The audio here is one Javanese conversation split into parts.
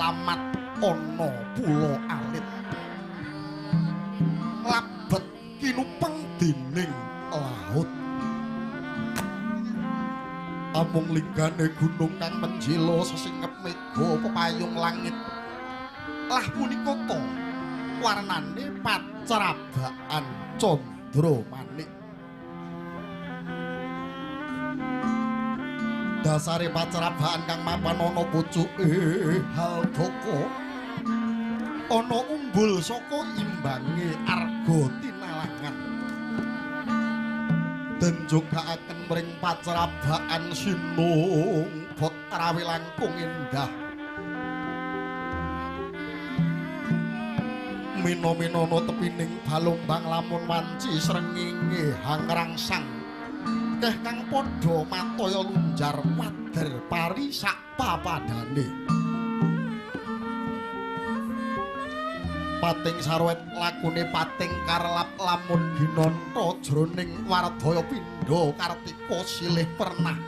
Alamat ana pulo alit labet kinupeng dening laut. Amung linggane gunung kang menjila sesingep mega pepayung langit. Lah punika ta warnane pacrabaan candra manik. Dasare pacrabaan kang mapan ana pucuke Haldaka, ana umbul saka imbange arga tinalangan. Den jogakaken mring pacrabaan sinung bot rawi langkung endah. Mino-minono tepining balombang lamun wanci srengenge hangrangsang. Keh kang padha mataya lunjar wader pari sak papadane. Pating sarwet lakune pating karlap lamun ginanta jroning wardaya pindha kartika silih pernah.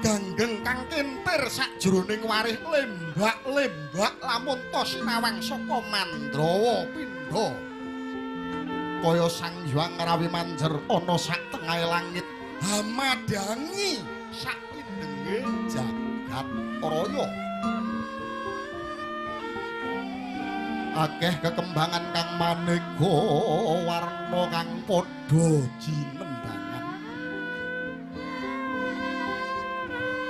Ganggeng kang kentir sakjroning warih lembak-lembak lamun ta sinawang saka Mandrawa pindha. Kaya Sang Hyang Rawi Manjer ana sak tengahe langit hamadangi sak indenge jagat raya. Akeh kekembangan kang maneka warna kang padha jinembangan.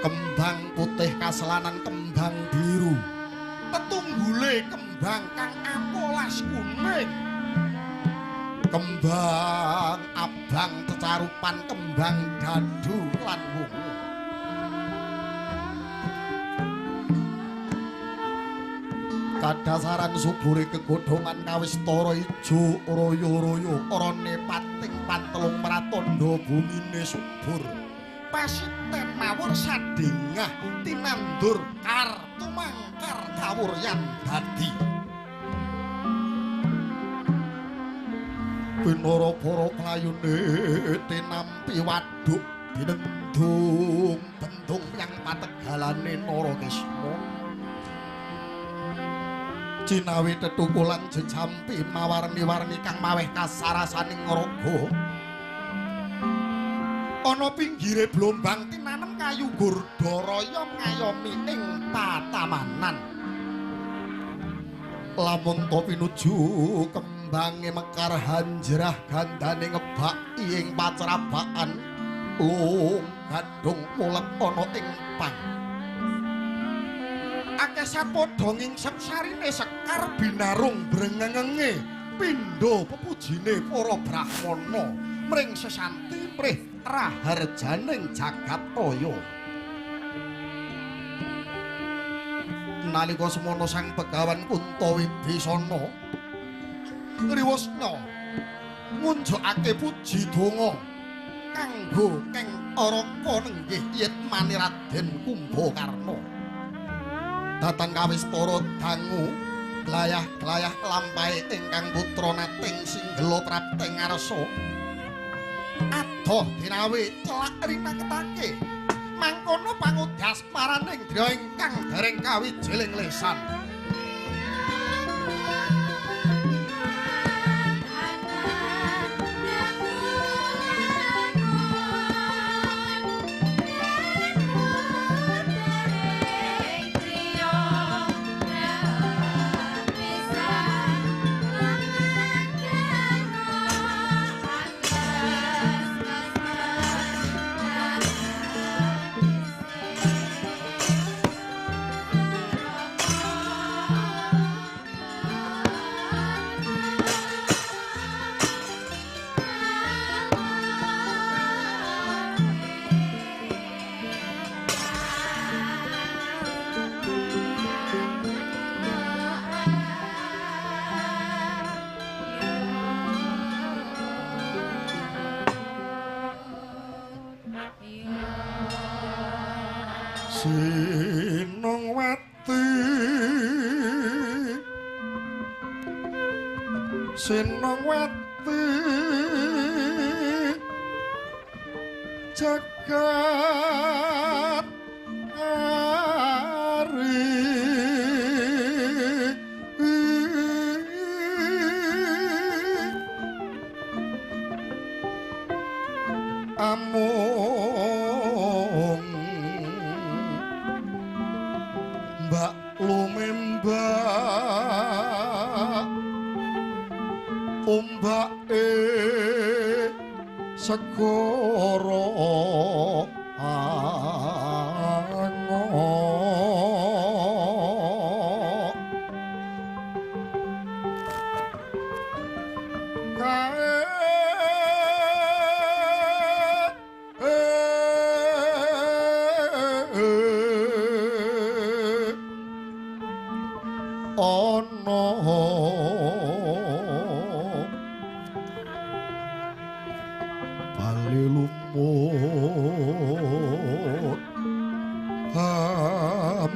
Kembang putih kaselanan kembang biru, tetunggule kembang kang apolas kuning, kembang abang cecarupan kembang dadu lan wungu. Kadasaran subure kegodhongan kawistara ijo royo-royo orone pating pantelung pratandha bumine subur. Pasiten mawur sadingah tinandur kar tumangkar kawuryan dadi. Pinara para klayune tinampi waduk binendung bendung yang pategalane Narakisma. Cinawi tetukulan jejampi mawarni-warni kang maweh kasarasaning raga. Ana pinggire blombang tinanem kayu gurda raya ngayomi ing patamanan. Lamun ta pinuju kembange mekar hanjrah gandane ngebak ing pacrabaan lung gadhung mulet ana ing pang. Akeh sapadha ngingsep sarine sekar binarung brengenge pindha pepujine para brahmana mring sesanti prih raharjaning jagat raya. Nalika semono sang Begawan Kunta Wibisana ngriwusna ngunjukake puji donga kanggo Keng Araka nenggih yitmane Raden Kumbakarna. Datan kawistara dangu glayah-glayah lampahe ingkang putra nating singgela prapting ngarsa. Adoh dinawe celak rinaketake mangkono pangudas maraning driya ingkang dereng kawijiling lesan. Sinongwati jagat ari Ombak lumembak ombake segara angok kae ana bali lumut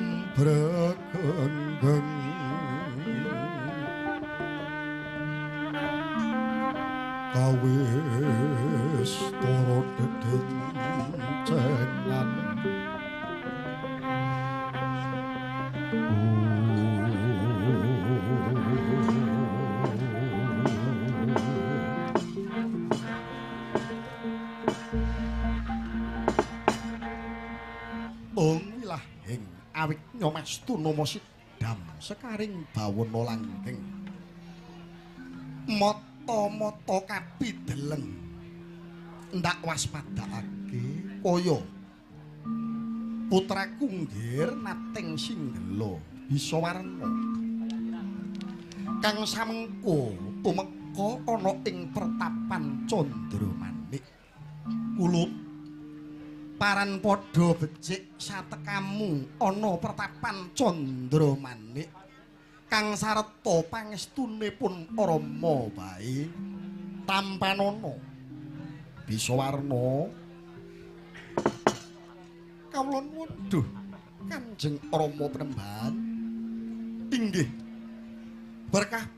ambregenggeng kawis tara dedencengan. Nyomastu nama sidam sekaring bawana langgeng mata-mata kapideleng ndak waspadakake kaya putraku nggir nating singgela bisa warna kang samengko tumeka ana ing pertapan Candramanik. Kulup paran padha becik satekamu ana pertapan Candramanik kang sarta pangestune pun Rama bae tampanana bisa warna. Kawula nuwun duh Kanjeng Rama Penemban inggih berkah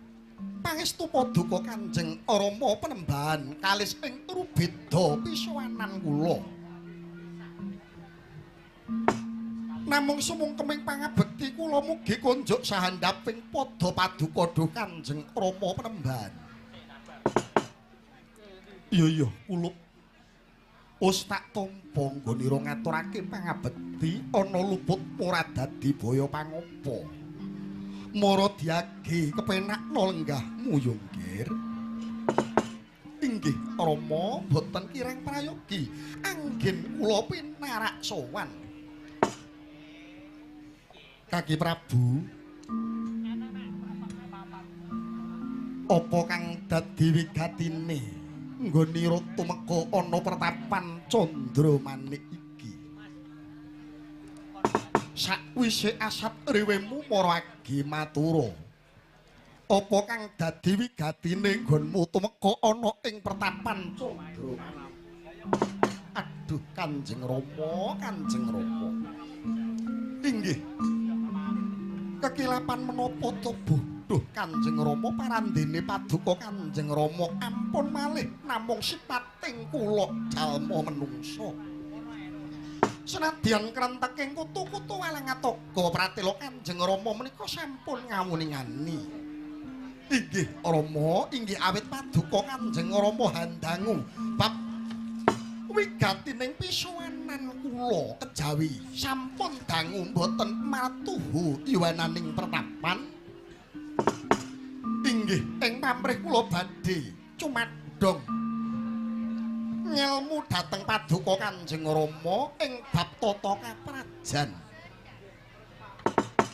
pangestu paduka Kanjeng Rama Penemban kalis ing trubeda pisowanan kula. Namung sumungkeming pangabekti kula mugi konjuk sahandaping padha paduka duh Kanjeng Rama Penemban. Iya iya kulup wis tak tampa nggonira ngaturake pangabekti ana luput ora dadi baya pangopo. Mara diage kepenakno lenggahmu yo nggir. Inggih Rama boten kirang prayogi anggen kula pinarak sowan. Kaki Prabu, apa kang dadi wigatine nggonira tumeka ana pertapan Candramanik iki? Sakwise asat riwemu mara agi matura, apa kang dadi wigatine nggonmu tumeka ana ing pertapan Candramanik? Aduh Kanjeng Rama, Kanjeng Rama. Inggih. Kekilapan menapa tubuh duh Kanjeng Rama parandene paduka Kanjeng Rama ampun malih namung sipating kula jalma menungsa. Senadyan krenteking kutu-kutu walang atoga pratela Kanjeng Rama menika sampun ngawuningani. Inggih Rama, inggih awit paduka Kanjeng Rama handangu bab wigatining pisowanan kula kejawi sampun dangu mboten matuhu iwananing pertapan. Inggih ing pamrih kula badhe cumadong ngelmu dhateng paduka Kanjeng Rama ing bab tata kaprajan.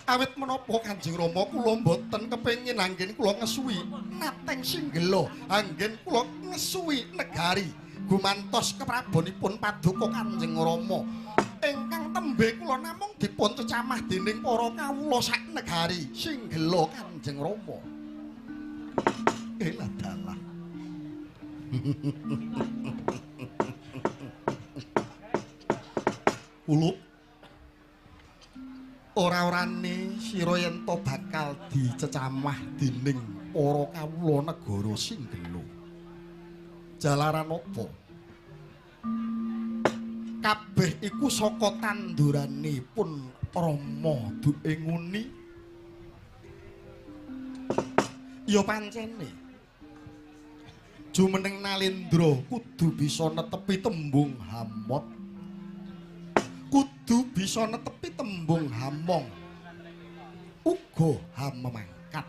Awit menapa Kanjeng Rama kula mboten kepengin anggen kula ngesuwi nateng singgela, anggen kula ngesuwi negari gumantos keprabonipun paduka Kanjeng Rama ingkang tembe kula namung dipun cecamah dening para kawula sak negari singgela Kanjeng Rama. Elah dalah. Ulup ora-orane sira yen to bakal dicecamah dening para kawula negara singgela. Jalaran apa? Kabeh iku saka tandurane pun Rama duke nguni. Ya pancene jumeneng Nalendra kudu bisa netepi tembung hamot, kudu bisa netepi tembung hamong. uga hamemangkat.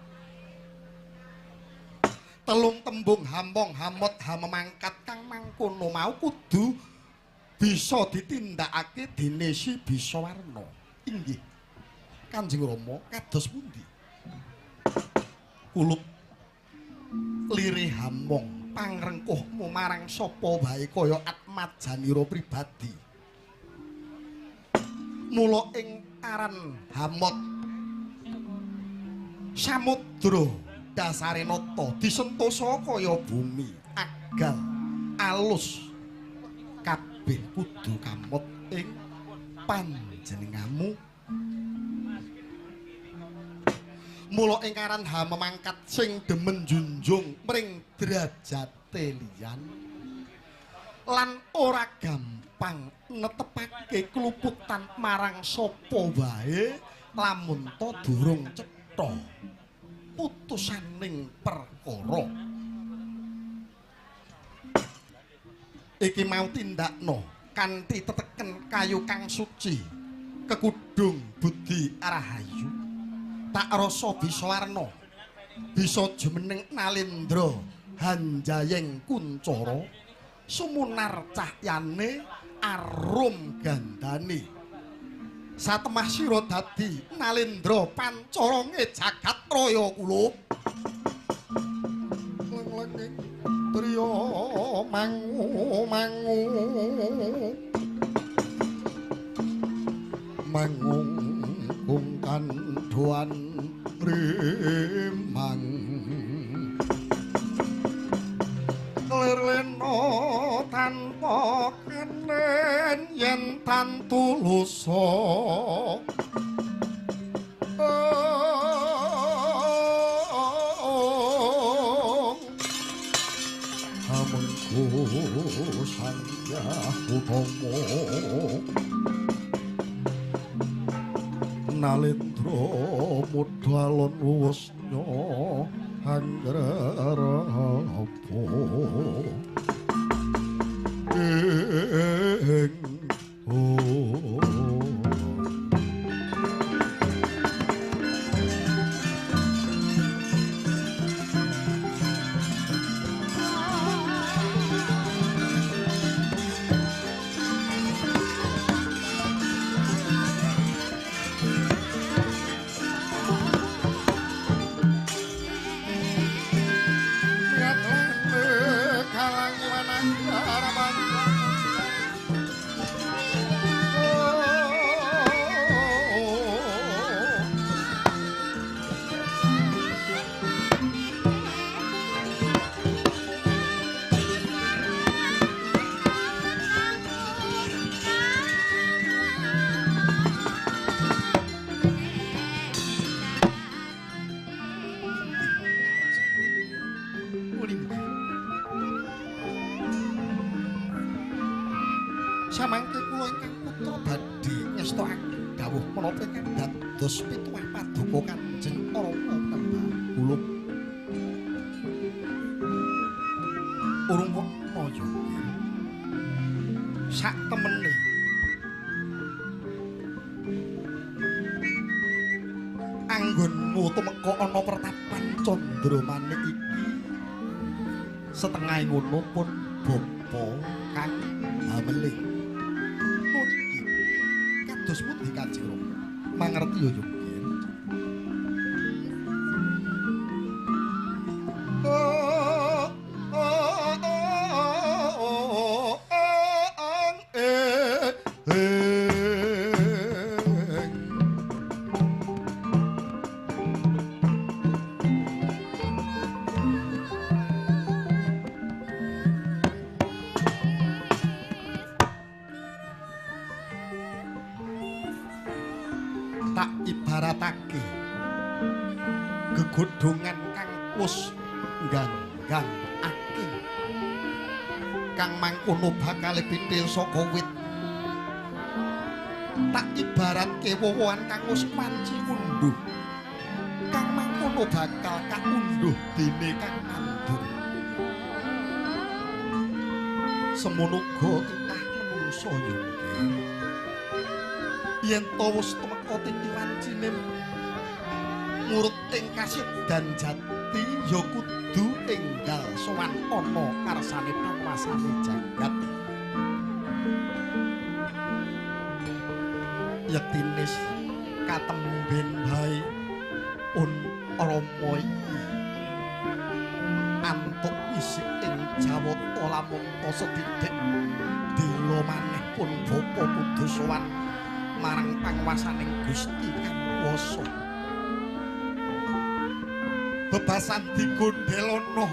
Telung tembung hamong hamot hamemangkat kang mangkono mau kudu bisa ditindakake dene si Bisawarna. Inggih. Kanjeng Rama kados pundi? Kulup lirih hamong pangrengkuhmu marang sapa wae kaya atmajanira pribadi. Mula ing aran hamot samudra dasare nata disentosa kaya bumi agal alus kabeh kudu kamot ing panjenenganmu. Mula ing aran hamemangkat sing demen junjung mring derajate liyan lan ora gampang netepake kluputan marang sapa wae lamun ta durung cetha putusaning perkara. Iki mau tindakno kanthi teteken kayu kang suci kekudung budi rahayu. Tak rasa Bisawarna bisa jumeneng nalendra hanjayeng kuncara sumunar cahyane arum gandane. Satemah sira dadi nalendra pancarange jagat raya kulup. Leng-lenging triya mangu mangu mangung kungkan doan rimang lirlena tanpa kenen yen tan tulusa hamengku sangyah utama nalendra mudalon wusnya anggrapa ing samangke kula ingkang putra badhe ngestokake dawuh menapa ingkang dados pituwah paduka Kanjeng Rama Kembang Kulup. Urung kok kaya sak temene anggonmu tumeka ana pertapan Candramanik iki setengah ngono pun bapa kang hamelih. Kados pundi Kanjeng Rama? Mangerti ya Yogir. Tak ibaratake gegodhongan kang wis ganggang ake kang mangkono bakal pitil saka wit. Tak ibaratke wowohan kang wis panci unduh kang mangkono bakal kaundhuh dene kang nandur. Semono uga titah menungsa yo yen to wis tumeka titi wancine Murut ing kasedan jati ya kudu enggal sowan ana karsane panguwasane jagat. Yektine katemben bae pun Rama iki antuk isik ing Jawata lamun ta sethithik dela maneh pun bapa kudu sowan marang panguwasaning Gusti Kang Kuwasa. Bebasan digondelana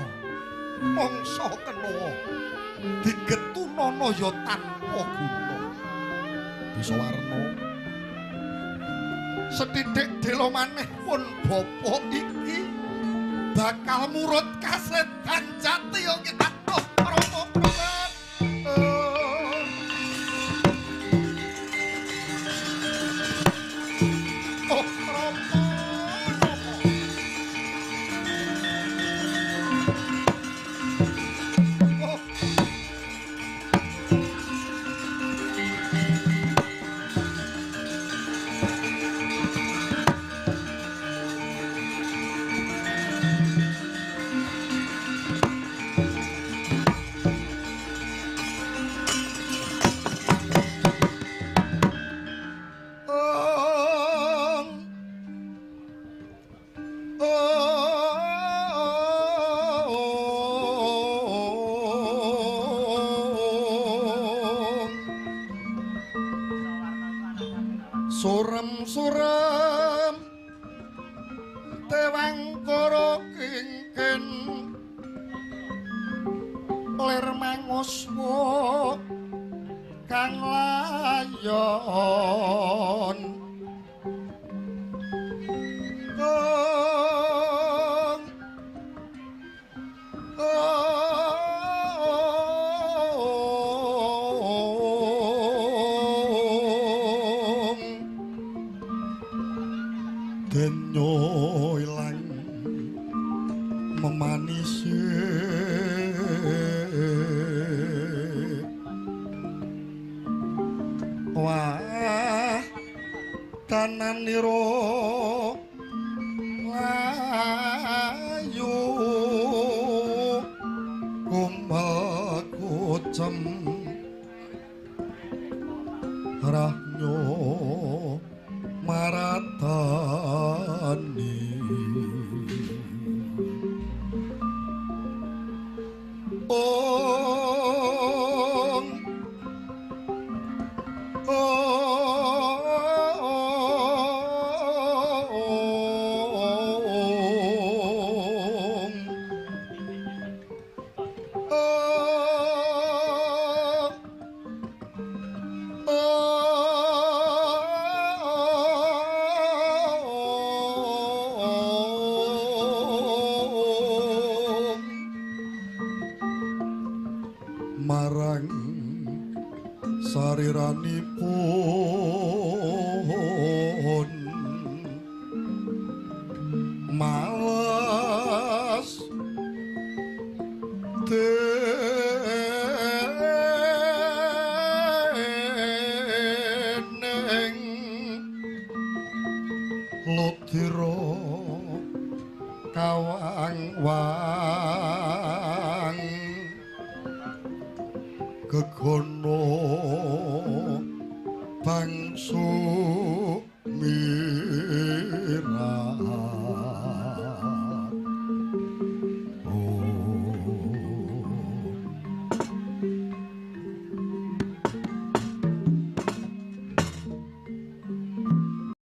mangsa kena digetunana ya tanpa guna. Bisa warna sethithik dela maneh pun bapa iki bakal murut kasedan jati ya kita. Rama Prabu. Oh Rama. Oh. Surem-surem tewang koro kingkin lir manguswa kang layon. Denyo ilang memanise wah tananira layu kumel kucem rahnyo maratani. Ong ong ong marang sariranipun males dening ludira kawang-wang gegono bangsu mi.